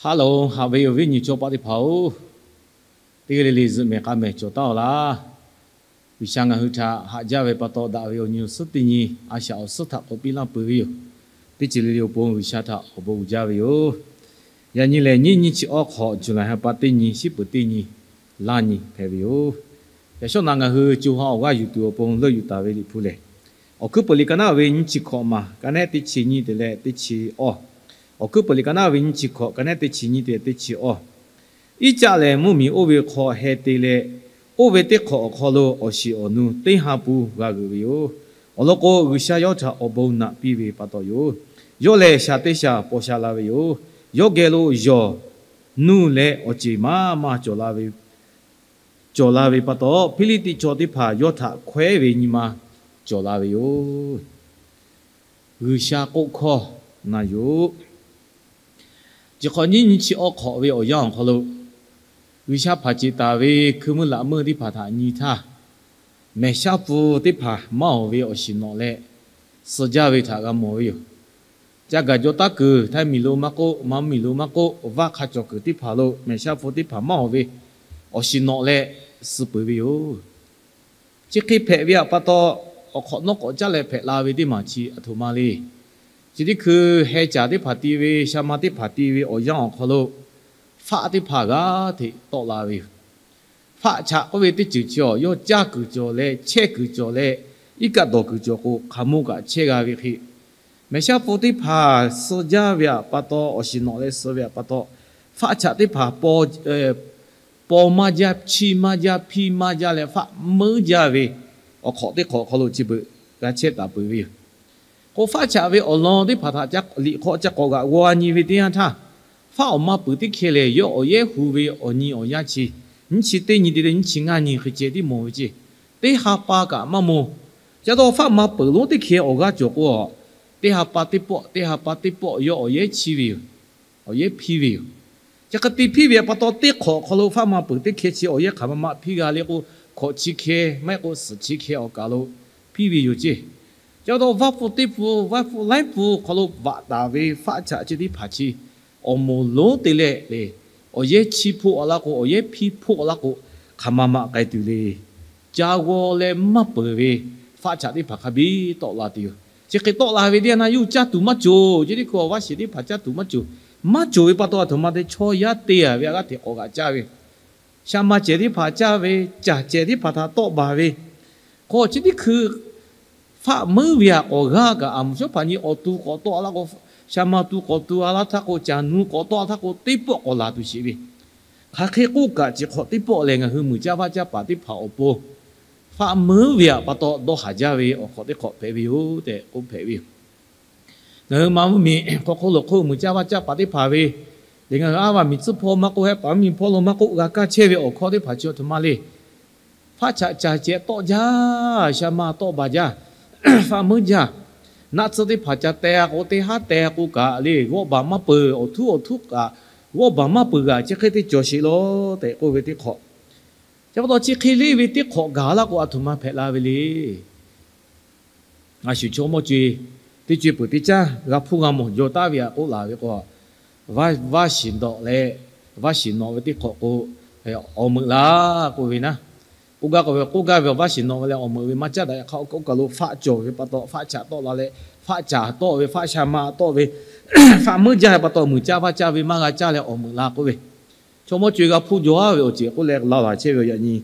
Haꞈ loˬ, haꞈ ve awˬ viˉ nyi chaw paˆ teˇ hpaˍ-oˬ, teˇ g'aˇ le le zuhꞈ mehˍ k'a mehˍ cawˬ taˉ-aw laˇ. G'uiˬsha ngaˬ hui htaꞈ haꞈ jaˇ ve pa taw, daꞈ ve awˬ nyi awˬ suhˉ teˇ nyi, a shaꞈ awˬ suhˉ htaꞈ k'awꞈ piˇ laˇ peuˬ ve yoˬ. Teˇ ceuˬ le le awˬ pon G'uiˬsha htaꞈ awˬ bon uiˍ jaˇ ve yoˬ. Yaꞈ nyi lehˬ, nyiˇ nyiˇ chi awˇ hk'awꞈ, July ha pa teˇ nyi, shiˉ peuˍ teˇ nyi, laˇ nyi hpehꞈ ve yoˬ. Yaꞈ shawˉ naꞈ ngaˬ hui co ha awˬ g'aˇ yuˬ tuˬ awˬ pon leuˆ yuˬ taˍ ve Liꞈ hpu lehˬ, Awˬ hkuiˉ peuˬ liꞈ ka naˉ ve nyiˇ chi hkawꞈ maˬ, ka nehˉ teˇ chi nyiˇ te leh teˇ chi awˇ. Awˬ hkuiˉ peuˬ liꞈ ka naˉ ve nyiˇ chi hkawꞈ, ka nehˉ teˇ chi nyiˇ te leh teˇ chi awˇ. Iˉcaˆ lehˬ, mvuhˇmiˬ oˇ ve hk'aw heh te leh, oˇ ve teˇ hk'awꞈ awˬ hk'aw lo awˬ shiˍ awˬ nu teˇ ha pun g'a g'euꞈ ve yoˬ. Awˬ lawn k'o, G'uiˬsha yawˇ htaꞈ awˬ bon naꞈ piˇ ve pa taw yoˬ. Yawˇ lehˬ, shaˍ teˇ shaˍ paw sha la ve yoˬ. Yawˇ geh lo yawˬ nuˇ leh awˬ ceˬ maˇ maˇ cawˬ la ve cawˬ la ve pa taw, Hpiˇliˇtiˆ chaw teˇ hpaˍ yawˇ htaꞈ hkawehˉ ve nyi ma cawˬ la ve yoˬ. G'uiˬsha k'oˆ hkawˇ na yoˬ. Chi hk'awꞈ nyiˇ nyiˇ chi awˇ hk'awꞈ ve awˬ yanˇ awˬ hk'aw lo, G'uiˬsha hpanˍ ceˬ taˍ ve hkui meuˇ laꞈ meuˇ teˇ hpaˍ htaꞈ nyi htaˇ, mehˬ shaˉ pfuh teˇ hpaˍ maˇ awˬ ve awˬ shiˍ nawꞈ leh suh jaˇ ve htaꞈ g'a mawˬ ve yoˬ. Ca gaˬ jaw taˉ kuiˬ, htaiˇ miˬ lo maˇ k'oˆ, maˇ miˬ lo maˇ k'oˆ, vaˇ hk'a cawˬ kuiˬ teˇ hpaˍ lo mehˬ shaˉ hpu teˇ hpaˍ maˇ awˬ ve awˬ shiˍ nawꞈ leh suh peuˬ ve yoˬ. Chi hk'e hpehꞈ ve pa taw, awˬ hk'awꞈ nawˉ k'awꞈ caˉ leh hpehꞈ la ve teˇ maˬ chi aˬ htoꞈ ma le. Chi teˇ hkui heh caˍ teˇ hpaˍ ti ve, sha ma teˇ hpaˍ ti ve awˬ yanˇ awˬ hk'aw lo, faˆ teˇ hpaˍ g'aˇ hteꞈ tawˆ la ve yoˬ. Faˆ chaꞈ k'oˆ ve teˇ ceuˬ chi awˬ yawˇ caˇ kuiˬ cawˬ leh, chehˇ kuiˬ cawˬ leh, iˉ kaˆ dawˬ kuiˬ cawˬ k'o, hk'aˬ moˇ kaꞈ chehˇ g'a ve hk'e, mehˬ shaˉ hpu teˇ hpaˍ suh jaˇ ve pa taw, awˬ shiˍ nawꞈ leh suh ve pa taw, faˆ chaꞈ teˇ hpaˍ paw maˇ jaˇ, chiˇ maˇ jaˇ, hpiˇ maˇ jaˇ leh faˆ meuˉ jaˇ ve awˬ hk'awꞈ teˇ hk'awꞈ hk'aw lo chi beuꞈ g'a chehˇ taˍ peuˬ ve yoˬ. K'o, faˆ chaꞈ ve awˬ lawn teˇ hpaˍ htaꞈ liꞈ hk'aw ca k'awꞈ g'aꞈ g'aw nyi ve teˇ yanˇ htaˇ, faˆ awˬ ma peuˬ teˇ hkeh lehˬ, yawˇ awˬ yehˉ hu ve awˬ nyi awˬ yanˇ chi, nyiˇ chi teˇ nyi te leh nyiˇ chi ngaˇ nyi hk'e ceh tiˉ mawˬ ve ceˇ. Teˇ ha pa kaꞈ maˇ mawˬ. Ca taw faˆ ma peuˬ lonˉ teˇ hkeh awˬ g'aˇ cawˬ k'o, teˇ ha pa teˇ pawˆ, teˇ ha pa teˇ pawˆ yawˇ awˬ yehˉ chiˇ ve yoˬ. Awˬ yehˉ hpiˇ ve yoˬ. Chi hk'e te hpiˇ ve pa taw, teˇ hk'awꞈ hk'aw lo faˆ ma peuˬ teˇ hkeh chi awˬ yehˉ hk'aˬ ma ma hpiˇ g'a le k'o, hkawꞈ chi hkeh maˇ heˆ k'o suhˍ chi hkeh awˬ kaˬ lo hpiˇ ve yoˬ ceˇ. Ca taw vaˇ hpu teˇ hpu, vaˇ hpu laiˉ hpu hk'aw lo vaꞈ taˍ ve faˆ chaꞈ chi teˇ hpaˍ chi, awˬ moˍ lonˉ te leh le, awˬ yehˉ chiˇ hpoˆ a laˇ k'o, awˬ yehˉ hpiˇ hpoˆ a laˇ k'o, hk'aˬ ma ma k'ai tuˬ le. Ca g'aw leh maˇ peuˬ ve faˆ chaꞈ teˇ hpaˍ hk'a biˇ tawˆ la tuˬ yoˬ. Chi hk'e tawˆ la ve teˇ yanˇ, yawˇ hui caˇ tuˬ maˇ cawˬ. Chi teˇ hkui awˬ vaˇ shiˍ teˇ hpaˍ caˇ tuˬ maˇ cawˬ. Maˇ cawˬ ve pa taw, aˬ htoꞈ ma te chaw yaˇ te a ve a g'aˇ hteꞈ k'awꞈ g'aꞈ caˇ ve, sha ma cehˬ teˇ hpaˍ caˇ ve, caˬ cehˬ teˇ hpaˍ htaꞈ tawˆ baˬ ve, hk'aw chi teˇ hkui faˆ meuˉ ve htaꞈ k'awꞈ g'aˇ kaꞈ, aˬ moˍ shawˉ hpaˍ nyi awˬ tu k'awꞈ tawˆ a laˇ k'o, sha ma tu k'awꞈ tu a laˇ htaˇ k'o, caˬ nu k'awꞈ tawˆ a htaˇ k'o, teˇ pawˆ k'awꞈ laˬ tuˬ sheˍ ve. Hk'aˬ hk'e k'oˆ kaꞈ, chi hk'awꞈ teˇ pawˆ lehˬ, ngaˬ hui muiˬ caˇ vaˇ caˇ paˍ teˇ hpaˍ awˬ pon faˆ meuˉ ve htaꞈ pa taw dawˇ haˍ jaˇ ve awˬ hk'awꞈ teˇ hk'awꞈ hpehꞈ ve yoˬ tehꞈ k'oˆ hpehꞈ ve yoˬ. Ngaˬ hui ma mvuhˇmiˬ hk'aw hk'oˆ lo hk'oˆ muiˬ caˇ vaˇ caˇ paˍ teˇ hpaˍ ve, lehˬ ngaˬ hui a va miˬ tcuhˇ hpawˇ maˇ k'oˆ, hehˆ paˍ mvuhˇmiˬ hpawˇ lo maˇ k'oˆ, g'a kaˇ chehˇ ve awˬ hkawˇ teˇ hpaˍ chi aˬ htoꞈ ma le. Faˆ chaꞈ caˬ cehˬ tawˆ jaˇ, sha ma tawˆ baˬ jaˇ, faˆ meuˉ jaˇ. Naˆ tsuhˇ teˇ hpaˍ ca teh k'o, teˇ haˉ teh k'o kaꞈ le, g'awˆ baˬ maˇ peuˬ. Awˬ htuˉ awˬ htuˉ kaꞈ g'awˆ baˬ maˇ peuˬ g'aꞈ, chi hk'e te cawˬ sheˍ law tehꞈ k'oˆ ve teˇ hk'awꞈ. Chi pa taw chi hk'e le ve teˇ hk'awꞈ gaˬ laˇ k'o, aˬ htoꞈ ma hpehꞈ la ve le. A shu chaw mawˇ co-e, teˇ co-e peuˬ teˇ caˉ g'a hpuˇ g'a mawˬ jaw taˉ ve htaꞈ k'oˆ laˬ ve k'o, vaˇ shiˍ nawꞈ leh, vaˇ shiˍ nawꞈ ve teˇ hk'awꞈ k'o, awˬ meuꞈ laˇ k'oˆ ve naˉ. K'oˆ gaˇ k'oˆ ve, k'oˆ gaˇ ve awˬ vaˇ shiˍ nawꞈ ve leh awˬ meuꞈ ve maˇ caˉ daꞈ hk'a oˇ kaˬ lo faˆ cawˬ ve pa taw, faˆ chaꞈ tawˆ la leh, faˆ chaꞈ tawˆ ve, faˆ sha ma tawˆ ve, faˆ meuˉ jaˇ ve pa taw, muiˬ caˇ vaˇ caˇ ve maˇ g'a caˇ leh awˬ meuꞈ laˇ k'oˆ ve, chaw mawˇ co-e g'a hpuˇ jaw-a ve awˬ ceuˬ k'oˆ leh la laˬ chehˇ ve yoˬ. Yaꞈ nyi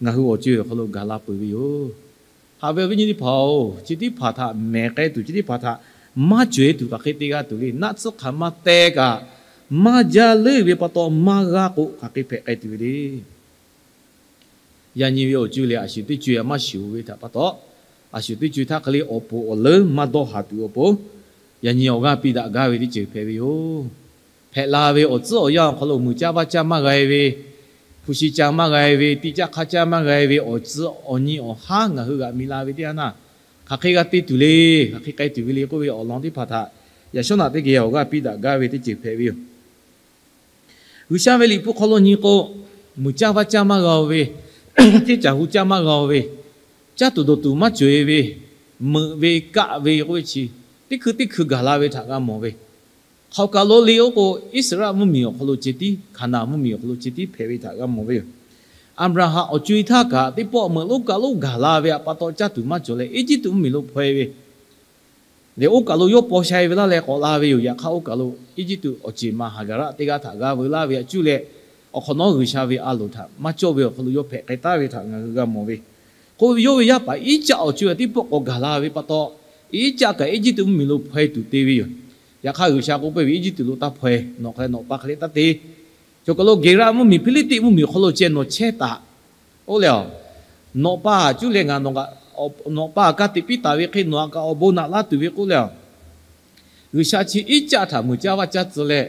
ngaˬ hui awˬ co-e awˬ hk'aw lo gaˬ la peuˬ ve yoˬ. Haꞈ ve awˬ viˉ nyi teˇ hpaˍ-oˬ, chi teˇ hpaˍ htaꞈ mehˬ k'ai tuˬ, chi teˇ hpaˍ htaꞈ maˇ cawˬ-e tuˬ hk'aˬ hk'e te g'a tuˬ le. Naˆ tsuhˇ hk'aˬ ma teh kaꞈ, maˇ jaˇ leuˉ ve pa taw maˇ g'a k'o, hk'aˬ hk'e hpehꞈ k'ai tuˬ ve le. Yaꞈ nyi ve awˬ co-e lehˬ, a shu teˇ co-e maˇ shuˍ ve htaꞈ pa taw, a shu teˇ co-e htaˇ hk'e le awˬ poˍ awˬ leuˉ maˇ dawˇ haˍ tuˬ awˬ pon, yaꞈ nyi awˬ g'aˇ piˇ daꞈ gaˇ ve teˇ ceuˬ hpehꞈ ve yoˬ. Hpehꞈ la ve awˬ tcuhˉ awˬ yanˇ awˬ hk'aw lo muiˬ caˇ vaˇ caˇ maˇ g'a-e ve, hpu shi caˇ maˇ g'a-e ve, tiˇ caˇ hk'aˇ caˇ maˇ g'a-e ve awˬ tcuhˉ awˬ nyi awˬ haˉ ngaˬ hui g'aꞈ mi la ve teˇ yanˇ, hk'aˬ hk'e g'a te tuˬ le. Hk'aˬ hk'e k'ai tuˬ ve le k'oˆ ve awˬ lawn teˇ hpaˍ htaꞈ yaꞈ shawˉ naꞈ teˇ geh awˬ g'aˇ piˇ daꞈ gaˇ ve teˇ ceuˬ hpehꞈ ve yoˬ. G'uiˬsha ve liꞈ hpu hk'aw lo nyi k'o, muiˬ caˇ vaˇ caˇ maˇ g'a-o ve, teˇ caˬ hu caˇ maˇ g'a-o ve, caˇ tuˬ dawˬ tuˬ maˇ cawˬ-e ve, meuꞈ ve kaˆ ve k'oˆ ve chi, teˇ hkui teˇ hkui gaˬ la ve htaꞈ g'a mawˬ ve, Hk'aˬ kaˬ lo le oˇ k'o, Iˉsaˍreˍlaˆ mvuhˇmiˬ awˬ hk'aw lo ceh tiˉ, Hkaˍnanˍ mvuhˇmiˬ awˬ hk'aw lo ceh tiˉ hpehꞈ ve htaꞈ g'a mawˬ ve yoˬ. Aˍbraˍhanˍ awˬ co-e htaˇ kaꞈ teˇ pawˆ meuꞈ lonˉ kaˬ lonˉ gaˬ la ve htaꞈ pa taw caˇ tuˬ maˇ cawˬ leh, Eˇjiˇtuꞈ mvuhˇmiˬ lo hpaweh ve lehˬ, oˇ kaˬ lo yawˇ paw sha-e ve laˇ leh k'awꞈ la ve yoˬ. Yaꞈ hk'aˇ, oˇ kaˬ lo Eˇjiˇtuꞈ awˬ ceˬ ma Haˍgaˍraˆ teˇ g'aˇ htaꞈ g'a veu laˇ ve htaꞈ cuˇ leh, awˬ hk'awꞈ nawˉ G'uiˬsha ve a loˍ htaꞈ maˇ cawˇ ve awˬ hk'aw lo yawˇ hpehꞈ k'ai taˉ ve htaꞈ ngaˬ hui g'a mawˬ ve. K'oˆ ve, yawˇ ve yaˇ paˍ Iˉcaˆ awˬ co-e teˇ pawˆ k'awꞈ gaˬ la ve pa taw, Iˉcaˆ kaꞈ Eˇjiˇtuꞈ mvuhˇmiˬ lo hpaweh tuˬ te ve yoˬ. Yaꞈ hk'aˇ, G'uiˬsha k'oˆ piˇ ve, Eˇjiˇtuꞈ lo taˇ hpaweh, nawˬ hk'a leh nawˬ pa hk'a leh taˇ te. Cawˬ kaˬ lo Geˍraˆ mvuhˇmiˬ, Hpiˇliˇtiˆ mvuhˇmiˬ awˬ hk'aw lo ceh nawˬ chehˇ taˍ. Oˇ leh, nawˬ pa cuˇ leh ngaˬ nawˬ, nawˬ pa kaꞈ teꞈ piˇ taˍ ve hk'e nawˬ htaꞈ kaꞈ awˬ bon naꞈ laˇ tuˬ ve k'oˆ leh, G'uiˬsha chi Iˉcaˆ htaꞈ muiˬ caˇ vaˇ caˇ tcuh leh,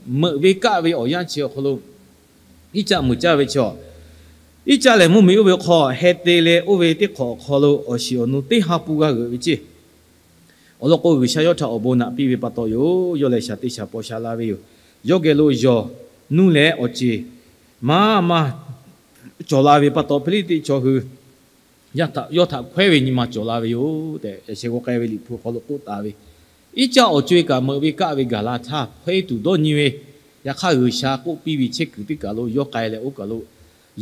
meuꞈ ve kaˆ ve awˬ yanˇ chi awˬ hk'aw lo Iˉcaˆ muiˬ caˇ ve chaw, Iˉcaˆ lehˬ mvuhˇmiˬ oˇ ve hk'aw heh te leh, oˇ ve teˇ hk'awꞈ awˬ hk'aw lo awˬ shiˍ awˬ nu teˇ ha pu g'a g'euꞈ ve ceˇ. Awˬ lawn k'o, G'uiˬsha yawˇ htaꞈ awˬ bon naꞈ piˇ ve pa taw yoˬ. Yawˇ lehˬ shaˍ te shaˍ paw sha la ve yoˬ. Yawˇ geh lo yawˬ nuˇ leh awˬ ceˬ maˇ maˇ cawˬ la ve pa taw, Hpiˇliˇtiˆ chaw hui yawˇ htaꞈ hkawehˉ ve nyi ma cawˬ la ve yoˬ tehꞈ, yaꞈ sheh g'aw k'ai ve Liꞈ hpu hk'aw lo k'oˆ taˍ ve. Iˉcaˆ awˬ co-e kaꞈ meuꞈ ve kaˆ ve gaˬ la htaˇ hpaweh tuˬ dawˇ nyi ve. Yaꞈ hk'aˇ, G'uiˬsha k'oˆ piˇ ve chehˇ kuiˬ teˇ kaˬ lo yawˇ k'ai leh, oˇ kaˬ lo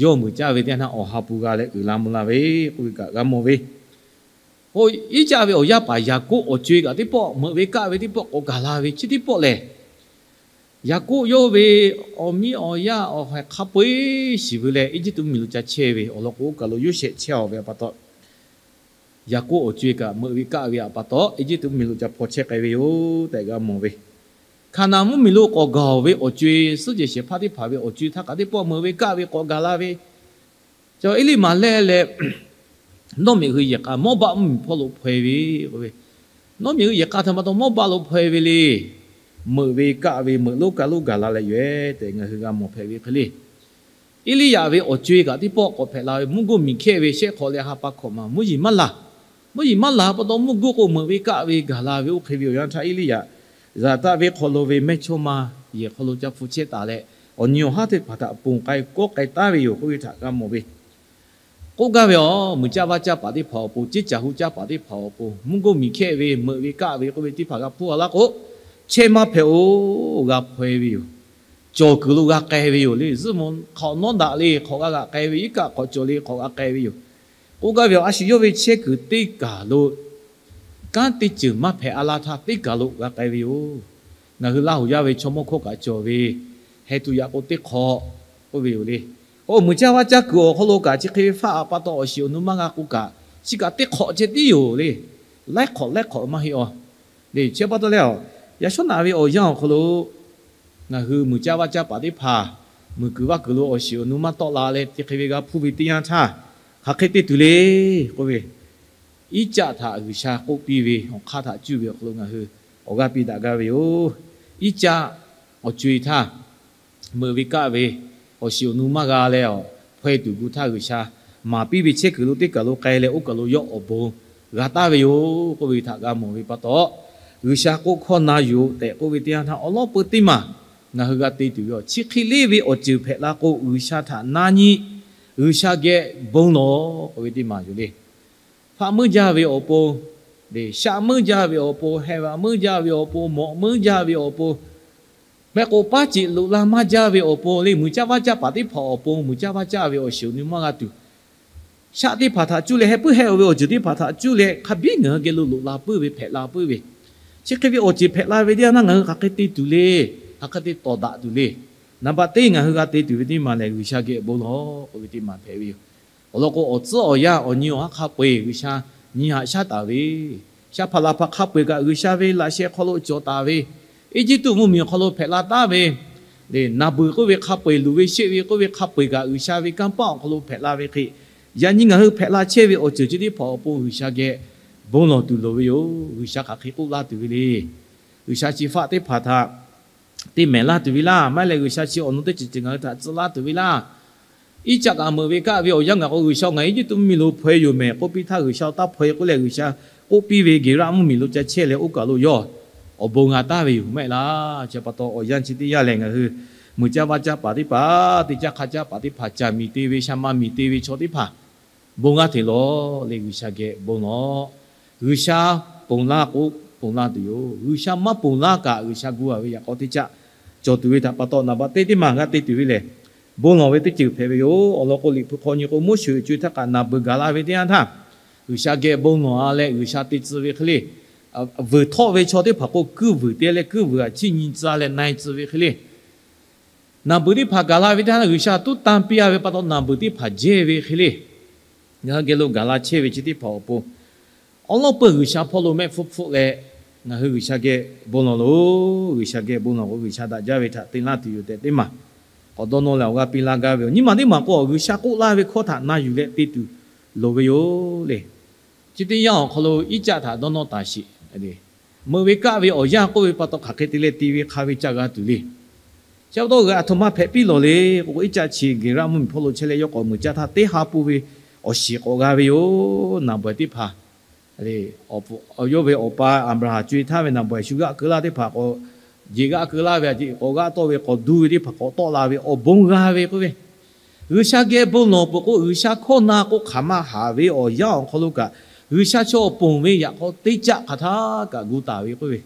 yawˇ muiˬ caˇ ve teˇ yanˇ htaˇ, awˬ ha pu g'a leh uiˍ la mvuh la ve k'oˆ ve kaꞈ g'a mawˬ ve. Iˉcaˆ ve awˬ yaˇ paˍ Yaˍkoˆ awˬ co-e kaꞈ teˇ pawˆ meuꞈ ve kaˆ ve teˇ pawˆ k'awꞈ gaˬ la ve, chi teˇ pawˆ lehˬ, Yaˍkoˆ yawˇ ve awˬ miˇ awˬ yaˇ awˬ hk'aw hk'a peu-eˬ shiˍ veu leh, Eˇjiˇtuꞈ mvuhˇmiˬ lo ca chehˇ ve. Awˬ lawn k'o, oˇ kaˬ lo Yoˇsehꞈ chehˇ-aˬ ve pa taw, Yaˍkoˆ awˬ co-e kaꞈ meuꞈ ve kaˆ ve htaꞈ pa taw, Eˇjiˇtuꞈ mvuhˇmiˬ lo ca hpaw chehˇ k'ai ve yoˬ tehꞈ g'a mawˬ ve. Hkaˍnanˍ mvuhˇmiˬ lo k'awꞈ gaˬ-oˬ ve awˬ co-e, suhˉ jehˬ shehˍ hpaˇ teˇ hpaˍ ve awˬ co-e htaˇ kaꞈ teˇ pawˆ meuꞈ ve kaˆ ve k'awꞈ gaˬ la ve. Cawˬ Eˇliˇmaꞈlehˇ leh Nawˇmiꞈ hui yehˬ k'a Mawˇbaˆ mvuhˇmiˬ hpawˇ lo hpaweh ve k'oˆ ve, Nawˇmiꞈ hui yehˬ k'a htaꞈ pa taw Mawˇbaˆ lo hpaweh ve le. Meuꞈ ve kaˆ ve meuꞈ lonˉ kaˆ lonˉ gaˬ la leh yoˬ-e tehꞈ ngaˬ hui g'a mawˬ hpehꞈ ve hk'e le. Eˇliˇyaꞈ ve awˬ co-e kaꞈ teˇ pawˆ k'awꞈ hpehꞈ la ve, mvuhˇ goˇ miˬ hkehˇ ve shehˆ hk'awꞈ leh ha pa hkawꞈ ma mvuhˇ yeˬ maˇ laˬ. Mvuhˇ yeˬ maˇ laˬ pa taw, mvuhˇ goˇ k'o meuꞈ ve kaˆ ve gaˬ la ve oˇ hk'e ve awˬ yanˇ htaˇ, Eˇliˇyaꞈ Zaˍtaˆ venˇ hk'aw lo ve mehˇchawˇma yehˬ hk'aw lo ca hpu chehˇ taˍ leh, awˬ nyi awˬ haˉ teˇ hpaˍ htaꞈ ponˬ k'ai kawˆ k'ai taˉ ve yoˬ k'oˆ ve htaꞈ g'a mawˬ ve. K'oˆ gaˇ ve, awˬ muiˬ caˇ vaˇ caˇ paˍ teˇ hpaˍ awˬ pon, ceˇ caˬ hu caˇ paˍ teˇ hpaˍ awˬ pon, mvuhˇ goˇ miˬ hkehˇ ve meuꞈ ve kaˆ ve k'oˆ ve teˇ hpaˍ g'a hpuˇ a laˇ k'o, chehˇ maˇ hpehꞈ-oˬ, g'a hpaweh ve yoˬ. Cawˬ kuiˬ lo g'a k'ai ve yoˬ le. Zuhˇ mvuh hk'awꞈ nawˉ daꞈ le hk'awꞈ g'a g'a k'ai ve, iˉ kaˆ hk'awꞈ cawˬ le hk'awꞈ g'a k'ai ve yoˬ. K'oˆ gaˇ ve, a shu yawˇ ve chehˇ kuiˬ teˇ kaˬ lo kanˉ teˇ ceuˬ maˇ hpehꞈ a laˇ htaˇ, teˇ kaˬ lo g'a k'ai ve yoˬ. Ngaˬ hui Laˇ huˍ yaˇ ve chaw mawˇ hkawˇ kaꞈ cawˬ ve, heh tuˬ yaꞈ k'o teˇ hk'awꞈ k'oˆ ve yoˬ le. Oˇ muiˬ caˇ vaˇ caˇ kuiˬ awˬ hk'aw lo kaꞈ chi hk'e ve faˆ a pa taw, awˬ shiˍ awˬ nu maˇ g'a k'o kaꞈ, chi kaꞈ teˇ hk'awꞈ ceh tiˉ yoˬ le. Laiˉ hk'awꞈ laiˉ hk'awꞈ maˇ heˆ a le. Chi pa taw leh, yaꞈ shawˉ naꞈ ve awˬ yanˇ awˬ hk'aw lo ngaˬ hui muiˬ caˇ vaˇ caˇ paˍ teˇ hpaˍ, muiˬ kuiˬ vaˇ kuiˬ lo awˬ shiˍ awˬ nu maˇ tawˆ la leh, chi hk'e ve g'a hpuˇ ve teˇ yanˇ htaˇ, hk'aˬ hk'e te tuˬ le k'oˆ ve, Iˉcaˆ htaꞈ G'uiˬsha k'oˆ piˇ ve awˬ hk'aˇ htaꞈ cuˇ ve awˬ hk'aw lo ngaˬ hui awˬ g'aˇ piˇ daꞈ gaˇ ve yoˬ. Iˉcaˆ awˬ co-e htaˇ, meuꞈ ve kaˆ ve, awˬ shiˍ awˬ nu maˇ g'a leh, hpaweh tuˬ gu htaˇ G'uiˬsha maˍ piˇ ve chehˇ kuiˬ lo teˇ kaˬ lo k'ai leh, oˇ kaˬ lo yawˇ awˬ bon g'a taˍ ve yoˬ k'oˆ ve htaꞈ g'a mawˬ ve pa taw, G'uiˬsha k'oˆ hkawˇ na yuˬ tehꞈ k'oˆ ve teˇ yanˇ htaˇ, awˬ lawˉ peu teˇ maˬ ngaˬ hui g'a te tuˬ ve, chi hk'e le ve awˬ ceuˬ hpehꞈ la k'o, G'uiˬsha htaꞈ na nyi, G'uiˬsha geh bon lawˬ k'oˆ ve teˇ maˬ yoˬ le. Hpaˆ meuˇ jaˇ ve awˬ pon, shaˆ meuˇ jaˇ ve awˬ pon, heh vaꞈ meuˇ jaˇ ve awˬ pon, mawꞈ meuˇ jaˇ ve awˬ pon, mehˆ k'o paˉ ceꞈ loꞈ la maˇ jaˇ ve awˬ pon le, muiˬ caˇ vaˇ caˇ paˍ teˇ hpaˍ awˬ pon, muiˬ caˇ vaˇ caˇ ve awˬ shiˍ awˬ nu maˇ g'a tuˬ, shaˆ teˇ hpaˍ htaꞈ cuˇ leh, heh puiˉ heh-oˬ ve awˬ ceuˬ teˇ hpaˍ htaꞈ cuˇ leh, hk'a biˉ ngaˬ hui geh lo loꞈ la puiˉ ve, hpehꞈ la puiˉ ve, chi hk'e ve awˬ ceuˬ hpehꞈ la ve teˇ yanˇ htaˇ ngaˬ hui hk'aˬ hk'e te tuˬ le, hk'aˬ hk'e te tawˍ daꞈ tuˬ le. Naˍ baˆ teˇ ngaˬ hui g'a te tuˬ ve teˇ maˬ lehˬ, G'uiˬsha geh bon lawˬ k'oˆ ve teˇ maˬ hpehꞈ ve yoˬ. Awˬ lawn k'o, awˬ tcuhˉ awˬ yanˇ awˬ nyi awˬ haˉ hk'a peu-eˬ G'uiˬsha nyi haꞈ shaˉ taˍ ve, sha hpaˍ laˬ hpaˍ hk'a peu-eˬ kaꞈ G'uiˬsha ve laꞈ sheh hk'aw lo cawˬ taˍ ve, Eˇjiˇtuꞈ mvuhˇmiˬ awˬ hk'aw lo hpehꞈ la taˉ ve, naˍ beuˬ k'oˆ ve hk'a peu-eˬ, luˬ ve sheˆ ve k'oˆ ve hk'a peu-eˬ kaꞈ G'uiˬsha ve kanˇ paˆ awˬ hk'aw lo hpehꞈ la ve hk'e, yaꞈ nyi ngaˬ hui hpehꞈ la chehˇ ve awˬ ceuˬ chi teˇ hpaˍ awˬ pon G'uiˬsha geh bon lawˬ tuˬ loˍ ve yoˬ. G'uiˬsha hk'aˬ hk'e k'oˆ laˇ tuˬ ve le. G'uiˬsha chi faˆ teˇ hpaˍ htaꞈ te mehˍ laˇ tuˬ ve laˇ, maˇ heˆ leh G'uiˬsha chi awˬ nu teˇ ceuˬ ceuˬ ngaˬ hui htaꞈ tcuh laˇ tuˬ ve laˇ. Iˉcaˆ kaꞈ meuꞈ ve kaˆ ve awˬ yanˇ ngaˬ k'o, G'uiˬsha ngaˬ Eˇjiˇtuꞈ mvuhˇmiˬ lo hpaweh yoˬ mehˍ k'oˆ piˇ htaˇ, G'uiˬsha taˇ hpaweh k'oˆ leh, G'uiˬsha k'oˆ piˇ ve Geˍraˆ mvuhˇmiˬ lo ca chehˇ leh oˇ kaˬ lo yawˇ awˬ bon g'a taˍ ve yoˬ maˇ heˆ laˇ. Chi pa taw awˬ yanˇ chi teˇ yanˇ lehˬ, ngaˬ hui muiˬ caˇ vaˇ caˇ paˍ teˇ hpaˍ, teˇ caˇ hk'a caˇ paˍ teˇ hpaˍ, caˬ miˬ te ve, sha ma miˬ te ve chaw teˇ hpaˍ bon g'a hteꞈ lawˬ leh G'uiˬsha geh bon lawˬ. G'uiˬsha ponˬ laˇ k'o, ponˬ laˇ tuˬ yoˬ. G'uiˬsha maˇ ponˬ laˇ kaꞈ G'uiˬsha gu-a ve yaꞈ k'aw teˇ caˆ cawˬ tuˬ ve htaꞈ pa taw, naˍ baꞈ teˇ teˇ maˬ g'a te tuˬ ve lehˬ, bon lawˬ ve teˇ ceuˬ hpehꞈ ve yoˬ. Awˬ lawn k'o, Liꞈ hpu hk'aw nyi k'o, Moˉseˍ co-e htaˇ kaꞈ naˬ beuꞈ gaˬ la ve teˇ yanˇ htaˇ, G'uiˬsha geh bon lawˬ-a leh G'uiˬsha te tcuh ve hk'e le, vuiˬ htawˆ ve chaw teˇ hpaˍ k'o, kuiˇ vuiˬ te leh kuiˇ vuiˬ htaꞈ chiˇ nyi tcuh leh na-e tcuh ve hk'e le, naˬ beuꞈ teˇ hpaˍ gaˬ la ve teˇ yanˇ, G'uiˬsha tuˉ tanˇ piˇ-a ve pa taw, naˬ beuꞈ teˇ hpaˍ jehˇ ve hk'e le, ngaˬ hui geh lo gaˬ la chehˇ ve chi teˇ hpaˍ awˬ pon, awˉ lawˉ peuˬ G'uiˬsha hpawˇ lo mehˆ hpfuhˆ hpfuhˆ leh, ngaˬ hui G'uiˬsha geh bon lawˬ loˬ. G'uiˬsha geh bon lawˬ k'o, G'uiˬsha daꞈ jaˇ ve htaꞈ te laˇ tuˬ yoˬ tehꞈ teˇ maˬ k'awꞈ dawˇ nawˇ leh awˬ g'aˇ piˇ laˇ gaˇ ve yoˬ. Nyiˇ maˬ teˇ maˬ k'o, G'uiˬsha k'oˆ laˇ ve hkawˇ htaꞈ na yuˬ leh te tuˬ loˍ ve yoˬ le. Chi teˇ yanˇ awˬ hk'aw lo Iˉcaˆ htaꞈ dawˇ nawˇ taˍ sheˍ. Meuꞈ ve kaˆ ve awˬ yanˇ k'oˆ ve pa taw, hk'aˬ hk'e te leh te ve hk'a ve ca g'a tuˬ le. Chi pa taw, g'a aˬ htoꞈ ma hpehꞈ piˇ lawˬ le k'o, Iˉcaˆ chi Geˍraˆ mvuhˇmiˬ hpawˇ lo chehˇ leh, yawˇ k'awꞈ muiˬ caˇ htaˇ teˇ ha pun ve awˬ shiˍ k'awꞈ g'a ve yoˬ. Naˬ bawehˬ teˇ hpaˍ, yawˇ ve awˬ pa Aˍbraˍhanˍ co-e htaˇ ve naˬ bawehˬ shu g'aˆ keu laˇ teˇ hpaˍ k'awꞈ, jeˬ g'aˆ keu laˇ ve, a jeˬ k'awꞈ g'aˆ tawˆ ve, k'awꞈ duˇ ve teˇ hpaˍ k'awꞈ tawˆ la ve awˬ bon g'a ve k'oˆ ve, G'uiˬsha geh bon lawˬ peuˬ k'o, G'uiˬsha hkawˇ na k'o hk'aˬ ma haˍ ve awˬ yanˇ awˬ hk'aw lo kaꞈ, G'uiˬsha chaw ponˬ ve yaꞈ k'aw teˇ caˆ hk'aˬ htaˇ kaꞈ gu taˍ ve k'oˆ ve,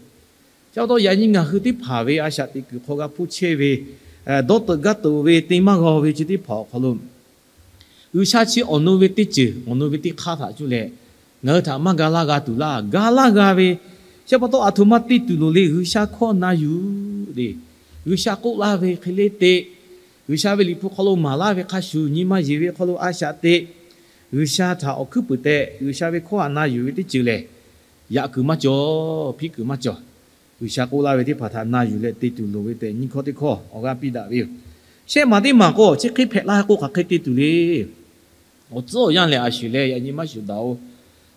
chi pa taw yaꞈ nyi ngaˬ hui teˇ hpaˍ ve a shaꞈ teꞈ kuiˬ hk'aw g'a hpuˇ chehˇ ve, dawˇ teuꞈ gaˇ teuꞈ ve te maˇ g'a ve chi teˇ hpaˍ awˬ hk'aw lo, G'uiˬsha chi awˬ nu ve teˇ ceuˬ, awˬ nu ve teˇ hk'aˇ htaꞈ cuˇ leh ngaˬ hui htaꞈ maˇ ga laˇ g'a tuˬ laˇ. Ga laˇ g'a ve, chi pa taw aˬ htoꞈ ma te tuˬ loˍ le. G'uiˬsha hkawˇ na yuˬ le. G'uiˬsha k'oˆ laˇ ve hk'e le te. G'uiˬsha ve Liꞈ hpu hk'aw lo maˍ laˇ ve hk'a shuˍ, nyi ma yeˬ ve hk'aw lo a shaꞈ teꞈ, G'uiˬsha htaꞈ awˬ hkuiˉ puiˍ tehꞈ G'uiˬsha ve hkawˇ htaꞈ na yuˬ ve teˇ ceuˬ lehˬ, yaꞈ kuiˬ maˇ cawˬ, hpiˇ kuiˬ maˇ cawˬ. G'uiˬsha k'oˆ laˇ ve teˇ hpaˍ htaꞈ na yuˬ leh te tuˬ loˍ ve tehꞈ nyiˇ hkawˇ teˇ hkawˇ awˬ g'aˇ piˇ daꞈ ve yoˬ. Shehˆ maˬ teˇ maˬ k'o, chi hk'e hpehꞈ la k'o hk'aˬ hk'e te tuˬ le. Awˬ tcuhˉ awˬ yanˇ lehˬ, a shuˍ leh yaꞈ nyi maˇ shuˍ daꞈ-oˬ.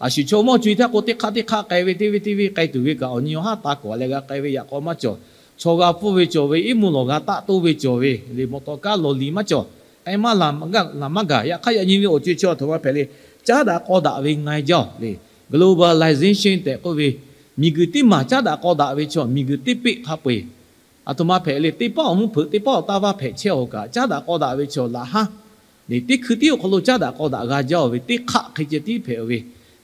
A shuˍ chaw mawˇ co-e htaˇ k'o, teˇ hk'aˇ teˇ hk'aˇ k'ai ve teˇ ve teˇ ve k'ai tuˬ ve kaꞈ, awˬ nyi awˬ haˉ taˍ kawꞈ leh g'a k'ai ve yaꞈ k'aw maˇ cawˬ. Chaw g'a pfuhˇ ve cawˬ ve, iˉ mvuhˇ lawˬ g'a taˆ toˇ ve cawˬ ve le, mawˬ tawˍ kaˉ lawˬ liˍ maˇ cawˬ. K'ai maˇ laˬ maˇ gaˬ, laˬ maˇ gaˬ. Yaꞈ hk'aˇ yaꞈ nyi ve awˬ co-e chaw aˬ htoꞈ ma hpehꞈ le, caˉ daꞈ k'aw daꞈ ve nga jaˇ-oˬ le. Globalization tehꞈ k'oˆ ve, miˬguiˬ teˇ maˬ caˉ daꞈ k'aw daꞈ ve chaw, miˬguiˬ teˇ peˆ hk'a peu-eˬ aˬ htoꞈ ma hpehꞈ le, teˇ pawˆ awˬ mvuhˇ hpeuꞈ, teˇ pawˆ awˬ taˇ vaˇ hpehꞈ chehˇ-oˬ kaꞈ, caˉ daꞈ k'aw daꞈ ve chaw laꞈ haˉ le, teˇ hkui tiˉ awˬ hk'aw lo caˉ daꞈ k'aw daꞈ g'a jaˇ-oˬ ve teˇ hk'aˆ hk'e ceh tiˉ hpehꞈ-oˬ ve,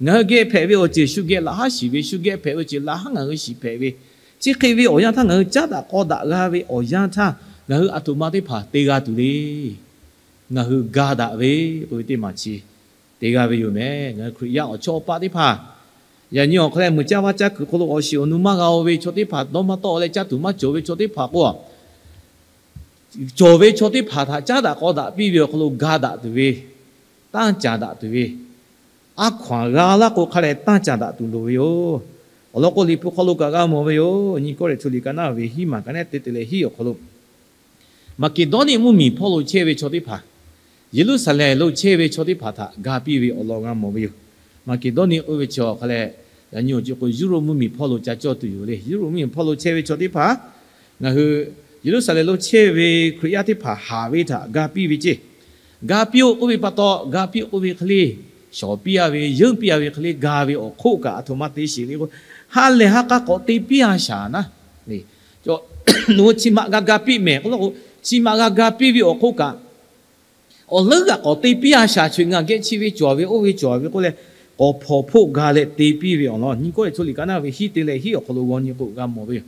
ngaˬ hui geh hpehꞈ ve awˬ ceuˬ shu geh laꞈ haˉ shiˍ ve, shu geh hpehꞈ ve ceuˬ laꞈ haˉ ngaˬ hui shiˍ hpehꞈ ve, chi hk'e ve awˬ yanˇ htaˇ ngaˬ hui caˉ daꞈ k'aw daꞈ g'a ve awˬ yanˇ htaˇ, ngaˬ hui aˬ htoꞈ ma teˇ hpaˍ te g'a tuˬ le. Ngaˬ hui ga daꞈ ve k'oˆ ve teˇ maˬ chi te g'a ve yoˬ meh. Ngaˬ hui Hkriꞈ yaˇ awˬ chawˇ awˬ paˆ teˇ hpaˍ, yaꞈ nyi awˬ hk'aw leh muiˬ caˇ vaˇ caˇ kuiˬ hk'aw lo awˬ shiˍ awˬ nu maˇ g'a-o ve chaw teˇ hpaˍ, dawˇ maˇ tawˆ leh caˇ tuˬ maˇ cawˬ ve chaw teˇ hpaˍ k'o, cawˬ ve chaw teˇ hpaˍ htaꞈ caˉ daꞈ k'aw daꞈ piˇ ve awˬ hk'aw lo ga daꞈ tuˬ ve, tanˇ caˍ daꞈ tuˬ ve, aˉ hkaw-anˬ g'a laˇ k'o hk'a leh tanˇ caˍ daꞈ tuˬ loˍ ve yoˬ. Awˬ lawn k'o, Liꞈ hpu hk'aw lo kaꞈ g'a mawˬ ve yoˬ. Nyi Kawˇrenˍhtuˆ liꞈ ka naˆ ve hiˉ maˬ ka naˆ teˇ te leh hiˉ awˬ hk'aw lo, Maˍkeˍdawˇniˆ mvuhˇmiˬ hpawˇ lo chehˇ ve chaw teˇ hpaˍ, Yeˍruˆsaˍlehnˍ lo chehˇ ve chaw teˇ hpaˍ htaꞈ ga piˇ ve awˬ lawn g'a mawˬ ve yoˬ. Maˍkeˍdawˇniˆ k'oˆ ve chaw hk'a leh, yaꞈ nyi awˬ ceuˬ k'o, Yuˇrawˇ mvuhˇmiˬ hpawˇ lo ca cawˇ tuˬ yoˬ le. Yuˇrawˇ mvuhˇmiˬ hpawˇ lo chehˇ ve chaw teˇ hpaˍ, ngaˬ hui Yeˍruˆsaˍlehnˍ lo chehˇ ve Hkriꞈ yaˇ teˇ hpaˍ haˍ ve htaꞈ ga piˇ ve ceˇ. Ga piˇ-oˆ k'oˆ ve pa taw, ga piˇ-oˆ k'oˆ ve hk'e le, shawˍ piˇ-a ve, yeunˇ piˇ-a ve hk'e le, ga ve awˬ hk'oˆ kaꞈ aˬ htoꞈ ma te sheˍ le k'o, ha lehˬ ha k'a k'awꞈ te piˇ-a shaˍ naˉ, nawˬ hui chi ma g'a ga piˇ mehˍ k'oˆ law k'o, chi ma g'a ga piˇ ve awˬ hk'oˆ kaꞈ, awˬ leuˉ g'aꞈ k'awꞈ te piˇ-a shaˍ, choˬ ngaˬ geh chi ve cawˬ ve oˇ ve cawˬ ve k'oˆ leh, k'awꞈ hpawnˬ hpoˆ ga leh te piˇ ve awˬ lawn, Nyi Kawˇrenˍhtuˆ liꞈ ka naˆ ve hiˉ te leh hiˉ awˬ hk'aw lo g'aw nyi k'o g'a mawˬ ve yoˬ.